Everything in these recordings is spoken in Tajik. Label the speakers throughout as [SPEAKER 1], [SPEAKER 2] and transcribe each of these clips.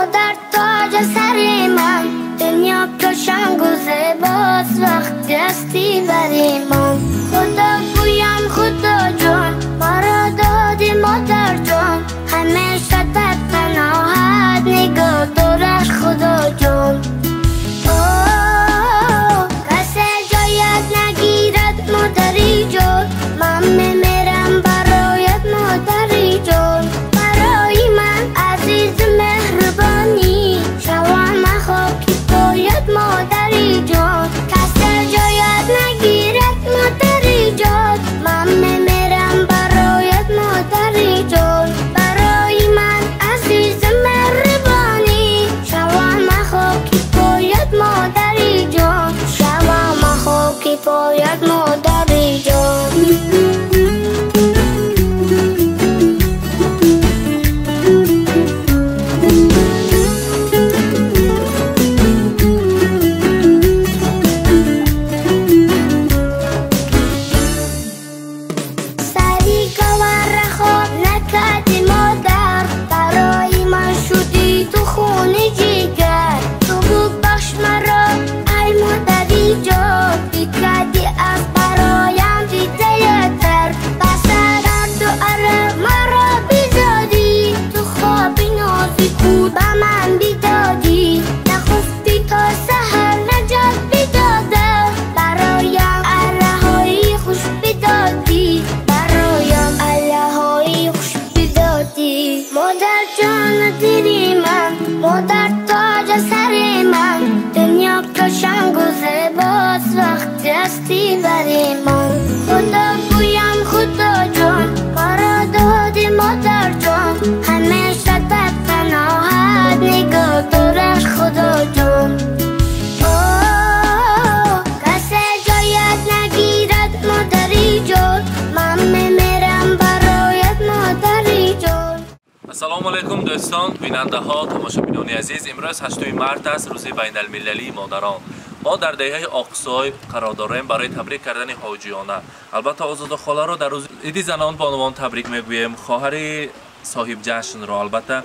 [SPEAKER 1] Модар тоҷ сари ман, дунё қашанг ва зебост вақти ҳастӣ бари ман. Худо гӯям Худо ҷон, маро додӣ модар ҷон, ҳамеша дар паноҳат нигоҳ дорад Худо ҷон. Касе ҷоят нагирад модари ҷон, ман мемирам бароят модари ҷон. Барои ман азиз меҳрубонӣ, шавам хоки поят модари ҷон. Касе ҷоят нагирад модари ҷон, ман мемирам бароят модари ҷон. Барои ман азиз меҳрубонӣ, шавам хоки поят модари ҷон. Шавам хоки поят модари ҷон. Сари гавара хоб накарди модар, барои ман шудӣ ту хуни ҷигар. Ту бубахш маро ай модари ҷон, бикардӣ аз бароям дидаятар. Ба сардарду ара маро бизодӣ, ту хоби нози худ ба ман бидодӣ. Нахуфтӣ то саҳар наҷот бидода, бароям араҳои хуш бидодӣ. Бароям аллаҳои хуш бидодӣ. Модар ҷону дили ман, модар тоҷ сари ман, дунё қашанг ва зебост вақти ҳастӣ бари ман. Худо гӯям Худо ҷон, маро додӣ модар ҷон, ҳамеша дар паноҳат нигоҳ дорад Худо ҷон. Касе ҷоят нагирад модари ҷон, ман мемирам бароят модари ҷон.
[SPEAKER 2] Ассалому алайкум дӯстон, бинандаҳо, тамошобинони азиз. Имрӯз 8 март аст, рӯзи байналмилалии модарон. Мо дар деҳаи Оқсой қарор дорем барои табрик кардани ҳоҷиёна. Албатта Озода холаро дар рӯзи иди занон бонувон табрик мегӯем, хоҳари соҳибҷашнро, албатта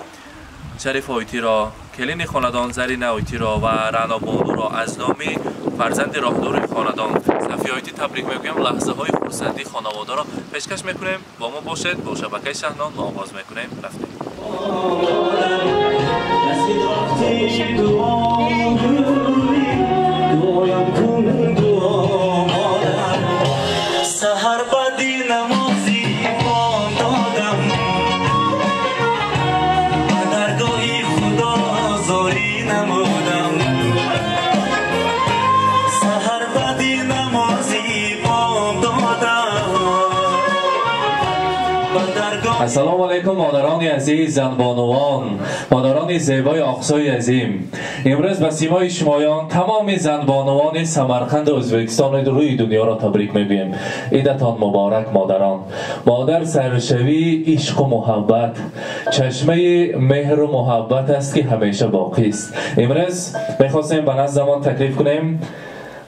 [SPEAKER 2] Шариф Ойтиро, келини хонадон Зарина Ойтиро ва Рано Бонуро аз номи фарзанди роҳдори хонадон Сафия Ойти табрик мегӯем. Лаҳзаҳои хурсандии хонаводаро пешкаш мекунем. Бо мо бошед, бо шабакаи Шаҳнон мо оғоз мекунем. Рафтем.
[SPEAKER 3] Саҳар баъди намози имон додам, ба даргоҳи Худо зорӣ намудам. Саҳар баъди намози имон додам, ба даргоҳи
[SPEAKER 2] Ассалому алайкум модарони азиз, занбонувон, модарони зебои Оқсои азим. Имрӯз ба симои шумоён тамоми занбонувони Самарқанду Ӯзбекистону рӯи дунёро табрик мегӯем. Идатон муборак, модарон. Модар саршавии ишқу муҳаббат, чашмаи меҳру муҳаббат аст ки ҳамеша боқист. Имрӯз мехостем ба наздамон таклиф кунем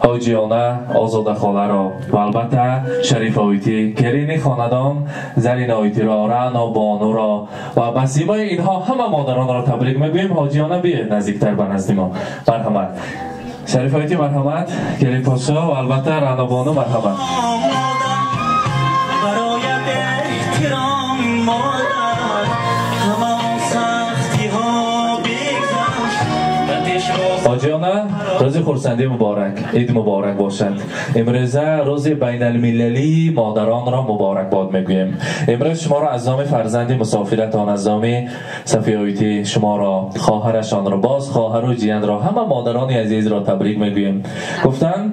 [SPEAKER 2] ҳоҷиёна Озода холаро ва албатта Шариф Ойтӣ, келини хонадон Зарина Ойтиро, Рано Бонуро ва ба симои инҳо ҳама модаронро табрик мегӯем. Ҳоҷиёна биёед наздиктар ба назди мо. Марҳамат. Шариф Ойтӣ марҳамат, келин подшоҳ ва албатта Рано Бону марҳамат.
[SPEAKER 3] Бароят эҳтиром модар, ҳама сахтиҳо бигзашт, ба пешвоз.
[SPEAKER 2] Ҳоҷиёна, рӯзи хурсандӣ муборак, ид муборак бошад. Имрӯза рӯзи байналмилалии модаронро муборакбод мегӯем. Имрӯз шуморо аз номи фарзанди мусофиратон, аз номи Сафия Ойтӣ шуморо, хоҳарашонро, боз хоҳару ҷиянро, ҳама модарони азизро табрик мегӯем. Гуфтанд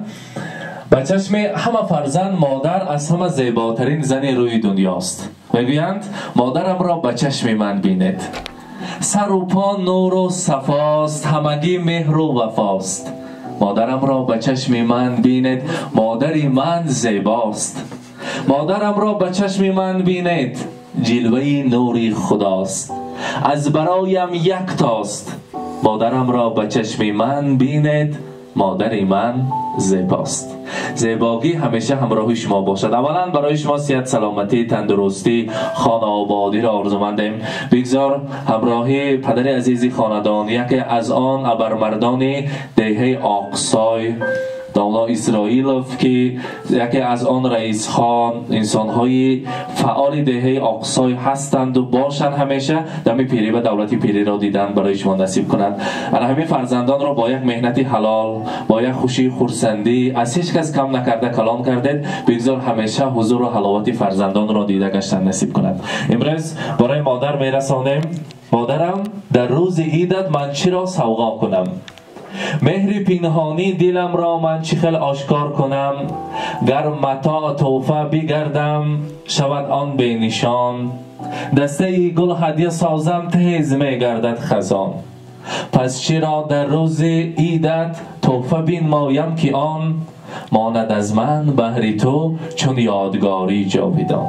[SPEAKER 2] ба чашми ҳама фарзанд модар аз ҳама зеботарин зани рӯи дунёст. Мегӯянд модарамро ба чашми ман бинед. Сару по нуру сафост, ҳамагӣ меҳру вафост. Модарамро ба чашми ман бинед, модари ман зебост. Модарамро ба чашми ман бинед, ҷилваи нури худост. Аз бароям яктост. Модарамро ба чашми ман бинед, مادر من زیباست. زیباگی همیشه همراه شما باشد. اولا برای شما صحت، سلامتی، تندرستی، خانه آبادی را آرزومندیم. بگذار همراهی پدر عزیزی خاندان، یکی از آن ابرمردان دهه آقسای داملا اسرائیلوف که یکی از آن رئیس خان، انسان‌های فعال دهه آقسای هستند و باشند همیشه، دم پیری و دولت پیری را دیدن برای شما نصیب کنند. همین فرزندان را با یک مهنت حلال، با یک خوشی خرسندی از هیچ کس کم نکرده کلان کردید. بگذار همیشه حضور و حلاوت فرزندان را دیده گشتن نصیب کند. امروز برای مادر میرسانیم. مادرم در روز عیدت من چی را سوغا کنم؟ مهر پنهانی دلم را من چی خیل آشکار کنم؟ گر متاع تحفه بگردم شود آن بی نشان، دسته گل هدیه سازم تیز می گردد خزان. پس چرا در روز عیدت تحفه بنمایم که آن ماند از من بهر تو چون یادگاری جاویدان.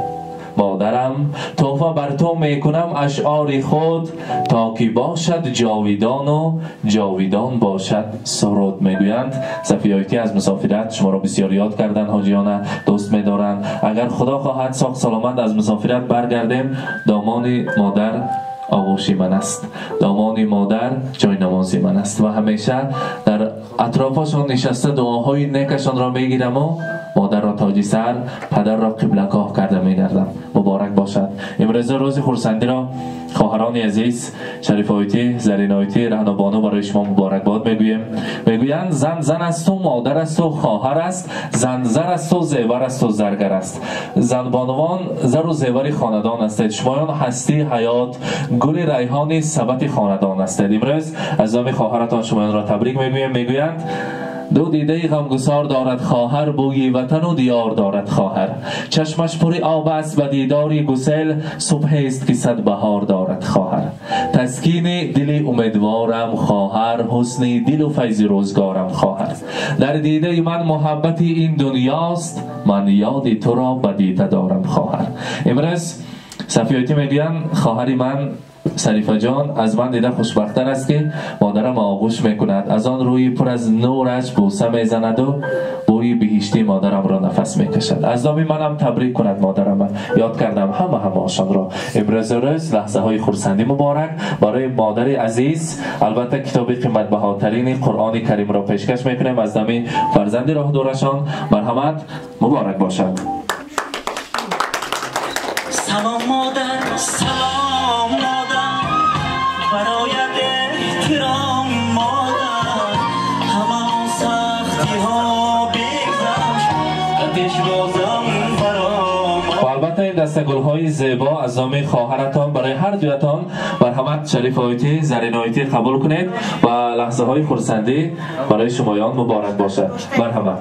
[SPEAKER 2] مادرم تحفه بر تو میکنم اشعار خود، تا که باشد جاویدان و جاویدان باشد سرود. میگویند صفیایتی از مسافرت شما را بسیار یاد کردن، حاجیانه دوست میدارند. اگر خدا خواهد ساق سلامت از مسافرت برگردیم، دامان مادر آغوشی من است، دامان مادر جای نمازی من است و همیشه در اطرافشان نشسته دعاهای نیکشان را میگیرم و مادر را تاجی سر، پدر را قبلگاه کرده میگردم. مبارک باشد. امروز روز خرسندی را خواهران عزیز شریف آیتی، زرین آیتی، رعنا بانو برای شما مبارک باد میگوییم. میگویند زن زن است و مادر است و خواهر است، زن زر است و زیور است و زرگر است. زن بانوان زر و زیور خاندان هستید. شمایان هستی حیات، گل ریحان سبت خاندان هستید. امروز از نام خواهرتان شمایان را تبریک میگوییم. میگویند دو دیده غمگسار دارد خواهر، بوی وطن و دیار دارد خواهر. چشمش پر آب است و دیداری گسل، صبح است که صد بهار دارد خواهر. تسکین دل امیدوارم خواهر، حسن دل و فیض روزگارم خواهر. در دیده من محبت این دنیاست، من یاد تو را به دیده دارم خواهر. امروز صفیاتی میگویند خواهر من سریفه جان از من دیده خوشبخت‌تر است که مادرم آغوش میکند، از آن روی پر از نورش بوسه میزند و بوی بهشتی مادرم را نفس میکشد. از نام منم تبریک کند مادرم. یاد کردم همه آشان را. امروز روز لحظه های خرسندی مبارک برای مادر عزیز. البته کتاب قیمت بهاترین قرآن کریم را پیشکش میکنیم از نام فرزند راه دورشان. مرحمت، مبارک باشد.
[SPEAKER 3] سلام مادر، سلام مادر، برایت احترام مادر، همه سختی ها بگذشت پیشوازم برام.
[SPEAKER 2] و البته این دسته گل های زیبا از نام خواهرتان برای هر دویتان مرحمت شریف آیتی، زرین آیتی قبول کنید و لحظه های خرسندی برای شمایان مبارک باشد. مرحمت.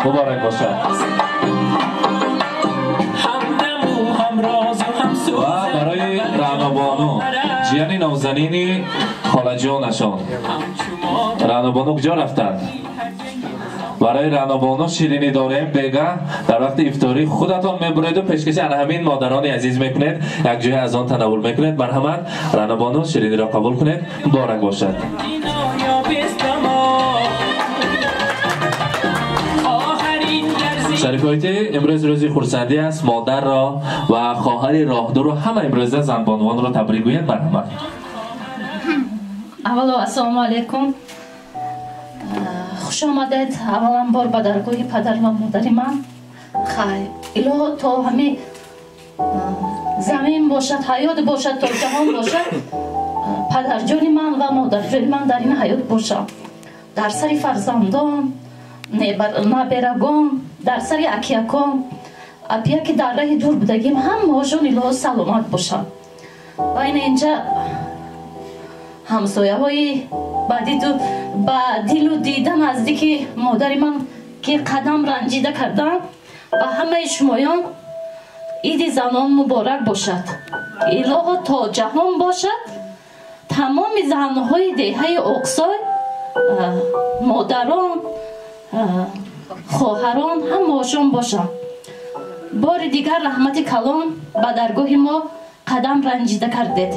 [SPEAKER 2] مبارک باشد. و برای رعنا بانو جیان نازنین خاله جانشان، رعنا بانو کجا رفتند؟ برای رعنا بانو شیرینی داریم. بگه در وقت افطاری خودتان میبرید و پیشکش همین مادران عزیز میکنید، یک جای از آن تناول میکنید. مرحمت رعنا بانو شیرینی را قبول کنید. مبارک باشد. شریفایتی امروز روزی خرسندی است. مادر را و خواهر راهدور رو همه امروز زن بانوان را تبریک گوید. مرحمت.
[SPEAKER 4] اولو السلام علیکم. خوش آمدید اولان بار به درگاه پدر و مادر من. خیر الهی تا همه زمین باشد، حیات باشد، تا جهان باشد، پدر جان من و مادر جان من در این حیات باشد، در سر فرزندان، نبرگان، در سر اکیاکان، اپیا که در راه دور بودگیم همه‌شون الهی سلامت باشند. و این اینجا همسایه های با دل و دیده نزدیک مادر من که قدم رنجیده کردن، و همه شمایان عید زنان مبارک باشد. الهی تا جهان باشد تمام زنهای دهه اقصای، مادران، хоҳарон ҳамаошон бошам. Бори дигар раҳмати калон ба даргоҳи мо қадам ранҷида кардед.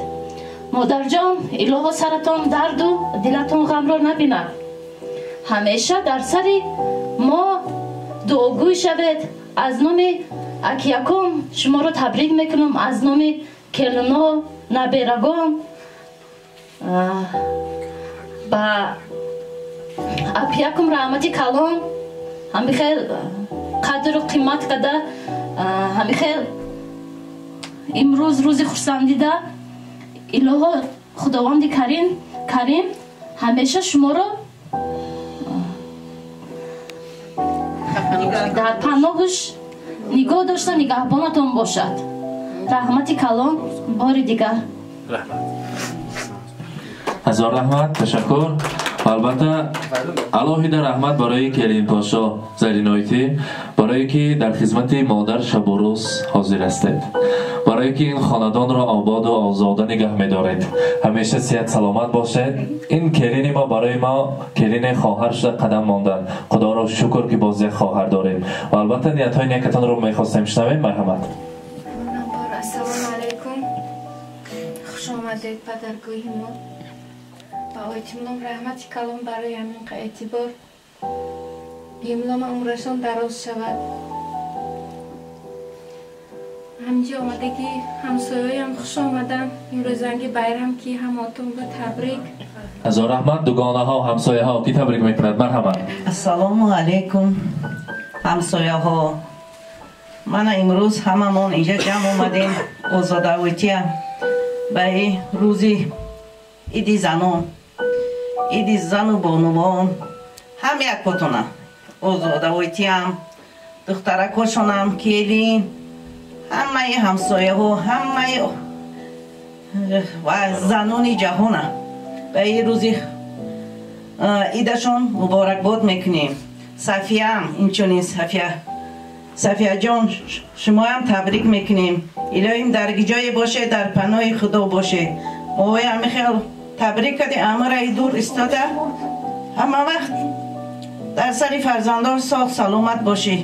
[SPEAKER 4] Модарҷон, илоҳо саратон дарду дилатон ғамро набинад. Ҳамеша дар сари мо дуогӯй шавед. Аз номи акиякон шуморо табрик мекунам, аз номи келино, наберагон ба апиякум раҳмати калон ҳамихел қадру қимат када ҳамихел имрӯз рӯзи хурсандида илоҳо худованди карим ҳамеша шуморо дар паноҳаш нигоҳ дошта нигаҳбонатон бошад. Раҳмати калон бори дигар.
[SPEAKER 2] Ҳазор раҳмат, ташаккур. Албатта алоҳида раҳмат барои келинпошо Заринойтӣ, барое ки дар хизмати модар шабу рӯз ҳозир ҳастед, барое ки ин хонадонро ободу озода нигаҳ медоред. Ҳамеша сиҳат саломат бошед. Ин келини мо барои мо келини хоҳар шуда қадам монданд. Худоро шукр ки боз як хоҳар дорем. Ва албатта ниятҳои некатонро мехостем шунавем. Марҳамат.
[SPEAKER 5] Ассалому алайкум. Хуш омадед ба даргоҳи мо. Ба ойтимлом раҳмати калон барои ҳамин эътибор. Бемлома умрашон дароз шавад. Ҳамҷи омадагӣ ҳамсояям хуш омаданд. Имрӯзанги байрам ки ҳамотон ба табрик.
[SPEAKER 2] Ҳазор раҳмат. Дугонаҳо, ҳамсояҳо ки табрик мекунад? Марҳамат.
[SPEAKER 6] Ассалому алайкум ҳамсояҳо. Мана имрӯз ҳамамон инҷа ҷамъ омадем озодавития ба рӯзи иди занон, иди зану бонувон. Ҳам якотона озодавитиям, духтаракошонам, келин, ҳамаи ҳамсояҳо, ҳамаи ва занони ҷаҳона ба ин рӯзи идашон муборакбод мекунем. Сафияам инчунин Сафияҷон, шумоям табрик мекунем. Илоҳим дар ҷое боше, дар паноҳи Худо боше. Мои ҳамихел табрик кардем, амраи дур истода ҳама вақт дар сари фарзандон соғ саломат бошӣ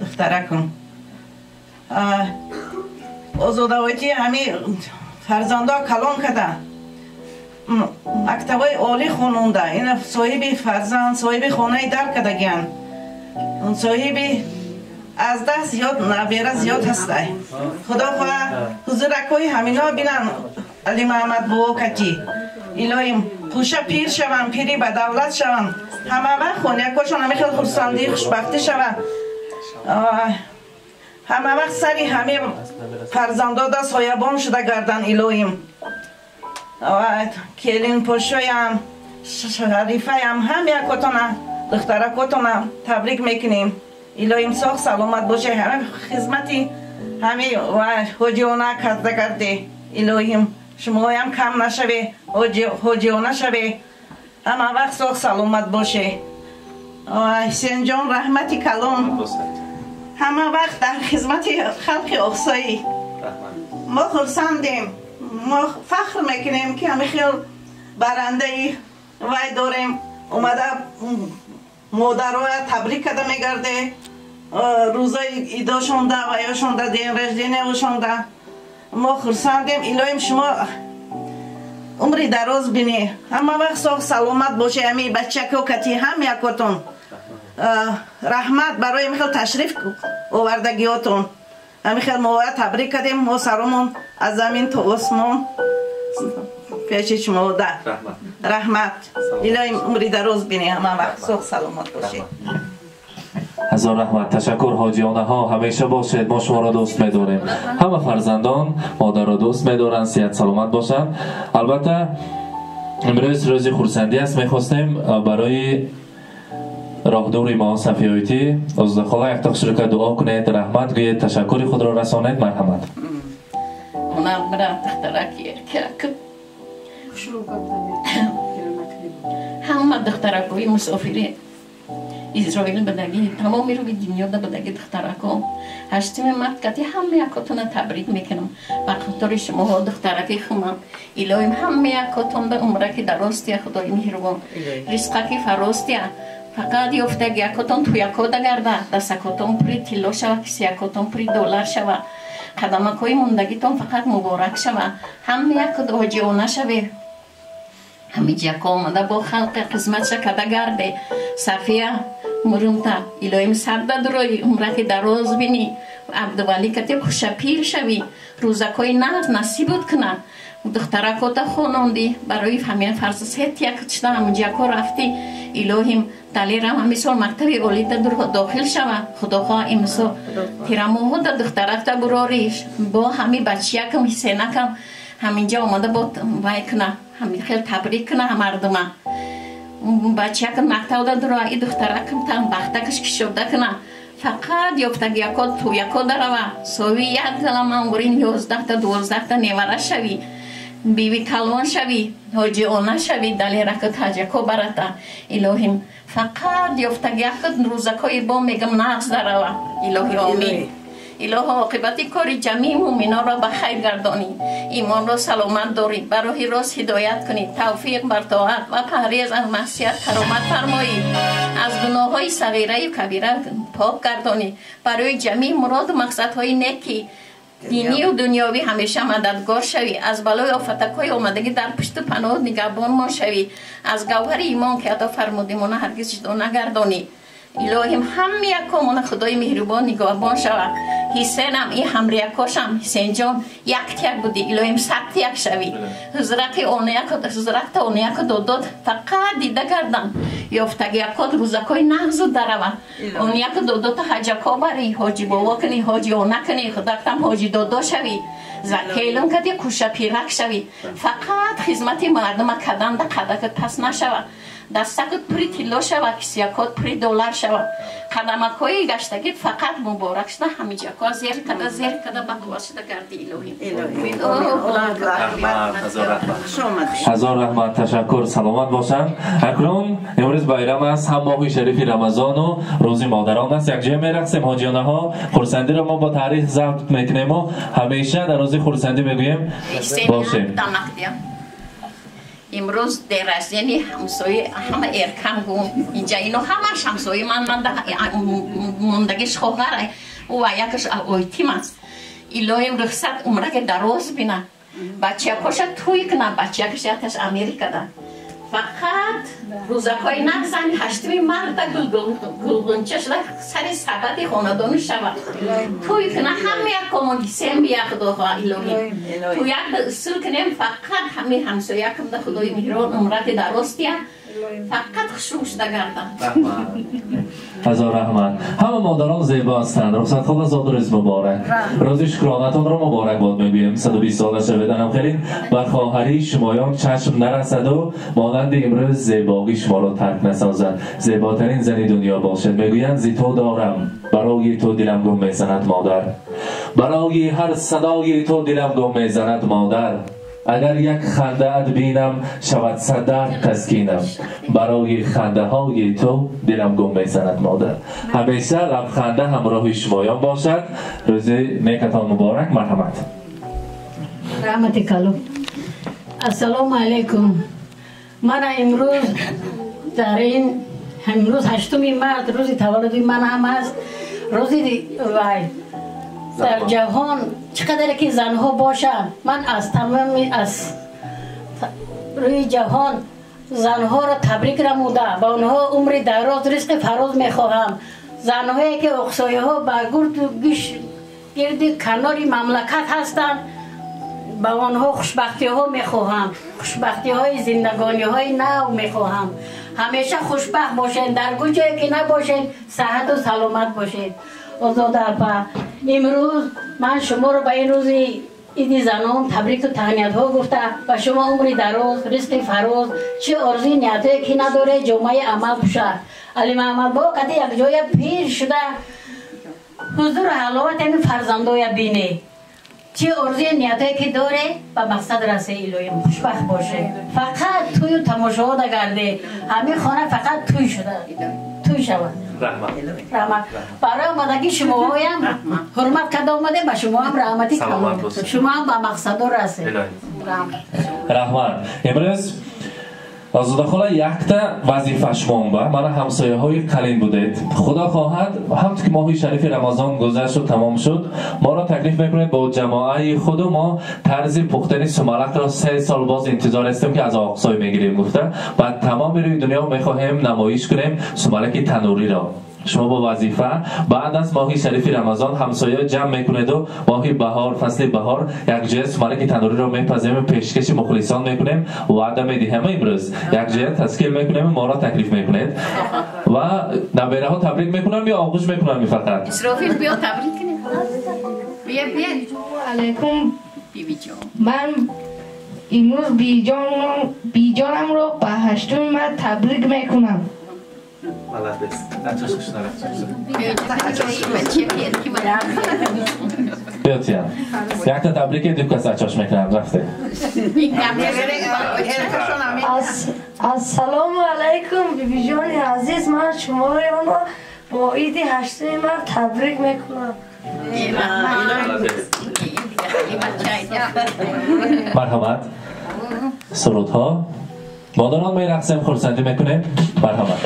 [SPEAKER 6] духтаракум. Озодавоти ҳами фарзандо калон када, мактабҳои олӣ хононда, ина соҳиби фарзанд, соҳиби хонаи дар кардагиянд, соҳиби аз даст зиёд набера зиёд ҳастай. Худо хоҳа ҳузуракҳои ҳамино бинанд. Али Муҳаммад бувокати илоҳим хуша пир шаванд, пири ба давлат шаванд, ҳама вақт хонякошон ҳами хел хурсандӣ хушбахтӣ шаванд, ҳама вақт сари ҳаме фарзандода соябон шуда гарданд илоҳим. Келинпошоям, Шарифаям, ҳам якотона, духтаракотона табрик мекунем. Илоҳим соғ саломат боше. Ҳама хизмати ҳами ҳоҷиона карда гарде. Илоҳим шумоям кам нашаве, ҳоҷиона шаве, ҳама вақт соғ саломат боше. Ҳусенҷон раҳмати калон, ҳама вақт дар хизмати халқи Оқсоӣ. Мо хурсандем, мо фахр мекунем ки ҳами хел барандаи вай дорем. Омада модароя табрик карда мегарде, рӯзои идошонда, ваёшонда, день рождениявошонда. Мо хурсандем. Илоҳим шумо умри дароз бинӣ, ҳама вақт соғ саломат боше. Ҳами бачако кати ҳам якотон раҳмат барои ҳами хел ташриф овардагиётон. Ҳами хел моя табрик кардем, мо саромон аз замин то осмон пеши шумо да. Раҳмат. Илоҳим умри дароз бинӣ, ҳама вақт соғ саломат бошед.
[SPEAKER 2] Ҳазор раҳмат, ташаккур. Ҳоҷиёнаҳо ҳамеша бошед, мо шуморо дӯст медорем. Ҳама фарзандон модарро дӯст медоранд, сиҳат саломат бошанд. Албатта имрӯз рӯзи хурсандӣ аст. Мехостем барои роҳдури мо Сафиёйтӣ Озодахола якта хушрука дуо кунед, раҳмат гӯед, ташаккури худро расонед. Марҳамат.
[SPEAKER 7] Ҳама духтаракҳои мусофири Израил бадаги, тамоми рӯи дунёда бадаги духтарако ҳаштими март кати ҳама якотона табрик мекунам. Ба хотири шумоҳо духтараки хумам. Илоҳим ҳама якотон ба умраки дарозтия, Худои меҳрубон, ризқаки фарозтия. Фақат ёфтаг якотон туякода гарда, дастакотон пури тилло шава, кисиякотон пури доллар шава. Қадамакҳои мондагитон фақат муборак шава. Ҳама як ҳоҷиона шаве. Ҳамиҷако омада бо халқи хизматша када гарде. Сафия мурумта илоҳим сарда дурои умраки дароз бинӣ. Абдувалӣ кати хушапир шавӣ. Рӯзакҳои нағз насибут куна. Духтаракота хононди барои ҳамин фарз сет як шуда ҳамиҷако рафтӣ. Илоҳим далерам ҳамисол мактаби олида дохил шава. Худохоҳ имсол тирамоҳода духтаракта бурориш бо ҳами бачиякам ҳисенакам ҳаминҷа омада бо вай куна, ҳамин хел табрик куна мардума. Бачиякам мактабда дура, и духтаракам там бахтакаш кишода куна. Фақат ёфтагияко туяко дарава. Сови як галаман бурин 11-та 12-та невара шавӣ. Биби калон шавӣ, ҳоҷиона шавӣ, далераку таҷако барата. Илоҳим фақат ёфтагиякот рӯзакҳои бо мегам нағз дарава. Илоҳи омин. Илоҳо оқибати кори ҷамъи муъминонро ба хайр гардонӣ, имонро саломат дорӣ, ба роҳи рост ҳидоят кунӣ, тавфиқ бар тоат ва парҳез аз маъсият каромат фармоӣ, аз гуноҳҳои сағираю кабира пок гардонӣ, барои ҷамъи муроду мақсадҳои неки динию дунёвӣ ҳамеша мададгор шавӣ, аз балои офатакҳои омадагӣ дар пушту паноҳ нигаҳбонмон шавӣ, аз гавҳари имон ки ато фармудимона ҳаргиз ҷудо нагардонӣ. Илоҳим ҳама якомона худои меҳрубон нигаҳбон шава. Ҳисенам и ҳамриякошам Ҳисенҷон яктияк буди, илоҳим садтияк шавӣ. Ҳузрати ҳузракта онияку додод фақат дида гардам. Ёфтагиякот рӯзакҳои нағзу дарава. Онияку додота ҳаҷако барӣ, ҳоҷи бобо кунӣ, ҳоҷи она кунӣ, худактам ҳоҷи додо шавӣ. Келун кади кушапирак шавӣ. Фақат хизмати мардума каданда қадакат пас нашава. Дастакот пури тилло шава, кисиякот пури доллар шава. Қадамакҳои гаштагит фақат муборак шуда, ҳамиҷако зер када ба қувват шуда гарди. Илоҳим.
[SPEAKER 2] Ҳазор раҳмат, ташаккур, саломат бошанд. Акнун имрӯз байрам аст, ҳам моҳи шарифи Рамазону рӯзи модарон аст. Якҷоя мерақсем ҳоҷиёнаҳо. Хурсандиро мо бо таърих забт мекунему ҳамеша дар рӯзи хурсандӣ мегӯем бошем.
[SPEAKER 7] Имрӯз дераждени ҳамсои ҳама эркам гум инҷа ино ҳамаш ҳамсои ман мондагиш хоҳар ӯ якаш ойтим аст. Илоҳим рухсат умраке дароз бина, бачиякоша туй куна, бачиякаш яташ Америкада. Фақат рӯзакҳои нағзани 8 марта гулгунча шуда сари сабади хонадону шава. Туй куна ҳама якомон ҳисем бия худохоҳ илоҳим. Туяк усул кунем фақат ҳами ҳамсоякамда худои меҳрибон умрати дароз дия. Фақат хушрӯ шуда гардам.
[SPEAKER 2] Ҳазор раҳмат. Ҳама модарон зебо ҳастанд. Рухсатхола зодрӯз муборак. Рӯзи шукронатонро муборак бод мегӯем. 120 сола шаведанам хелин ба хоҳарии шумоён чашм нарасаду монанди имрӯз зебогӣ шуморо тарк насозад. Зеботарин зани дунё бошед. Мегӯянд зи ту дорам, барои ту дилам гум мезанад модар. Барои ҳар садои ту дилам гум мезанад модар. Агар як хандаат бинам, шавад сад дард таскинам. Барои хандаҳои ту дилам гум мезанад модар. Ҳамеша лабханда ҳамроҳи шумоён бошад. Рӯзи некатон муборак. Марҳамат.
[SPEAKER 8] Раҳмати калом. Ассалому алайкум. Мана имрӯз дар ин имрӯз 8 март рӯзи таваллуди ман ҳам аст. Рӯзи вай дар ҷаҳон чӣ қадаре ки занҳо бошанд, ман аз тамоми аз рӯи ҷаҳон занҳоро табрик намуда ба онҳо умри дароз, ризқи фароз мехоҳам. Занҳое ки оқсояҳо ба гурду гирди канори мамлакат ҳастанд, ба онҳо хушбахтиҳо мехоҳам, хушбахтиҳои зиндагониҳои нав мехоҳам. Ҳамеша хушбахт бошед, дар куҷое ки набошед, саҳату саломат бошед. Озода апа, имрӯз ман шуморо ба ин рӯзи иди занон табрику таҳниятҳо гуфта ба шумо умри дароз, ризқи фароз, чӣ орзуи ниятҳое ки надоре ҷомаи амал пӯшад. Алимаҳмад бо қади якҷоя пир шуда ҳузуру ҳаловат ҳамин фарзандоя бине. Чӣ орзуи ниятҳое ки доре ба мақсад расе. Илоҳим хушбахт боше. Фақат тӯю тамошоҳо нагарде, ҳамин хона фақат тӯй шуда тӯй шавад. Раҳмат. Барои омадагии шумоҳоям ҳурмат карда омадем, ба шумоам раҳмати калон. Шумоам ба мақсадо расед.
[SPEAKER 2] Раҳмат. Имрӯз Озода хола якта вазифа шумон ба мана ҳамсояҳои қалин будед. Худо хоҳад ҳамту ки моҳи шарифи Рамазон гузашт ва тамом шуд, моро таклиф мекунед бо ҷамоаи худу мо тарзи пухтани сумалакро 3 сол боз интизор ҳастем ки аз Оқсой мегирем гуфта ва тамоми рӯи дунё мехоҳем намоиш кунем сумалаки тануриро. Шумо бо вазифа баъд аз моҳи шарифи Рамазон ҳамсоя ҷамъ мекунеду моҳи баҳор, фасли баҳор якҷоя сумалаки тануриро мепазем ва пешкаши мухлисон мекунем. Ваъда медиҳем имрӯз якҷоя ташкил мекунем, моро таклиф мекунед ва набераҳо табрик мекунам ё оғӯш мекунам фақат?
[SPEAKER 7] Исрофил биё табрик кунем. Биё биё.
[SPEAKER 9] Алайкум.
[SPEAKER 7] Бибиҷон.
[SPEAKER 9] Ман имрӯз биҷонамро ба 8 март табрик мекунам.
[SPEAKER 2] Молодец. Биётиян. Якта табрике ду кас ачош мекунанд рафте.
[SPEAKER 9] Ассалому алайкум бибиҷони азиз, ман шуморо бо иди 8 март табрик мекунам.
[SPEAKER 2] Марҳамат. Сурудҳо. Модарон мерақсем, хурсандӣ мекунем. Марҳамат.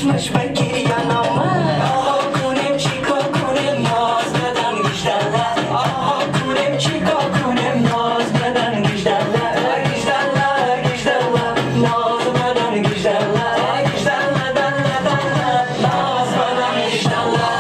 [SPEAKER 3] چشمش بگیری آقا کنیم چیکار کنیم ناز بدن گیجدله آقا کنیم چیکار کنیم ناز بدن گیجدله گیجدله گیجدله ناز بدن گیجدله گیجدله دله دله ناز بدن گیجدله.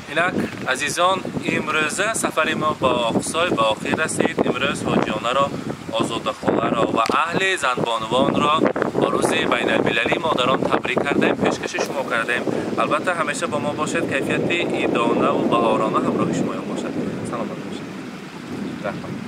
[SPEAKER 2] اینک عزیزان، امروزه سفر ما با آقسای به آخر رسید. امروز حاجیانه را، آزاده خاله را و اهل زنبانوان را با روز بین المللی مادران تبریک کردیم، پیشکش شما کردیم. البته همیشه با ما باشد، کیفیت ایدانه و بهارانه همراه شما باشد. سلامت باشید. رحمت.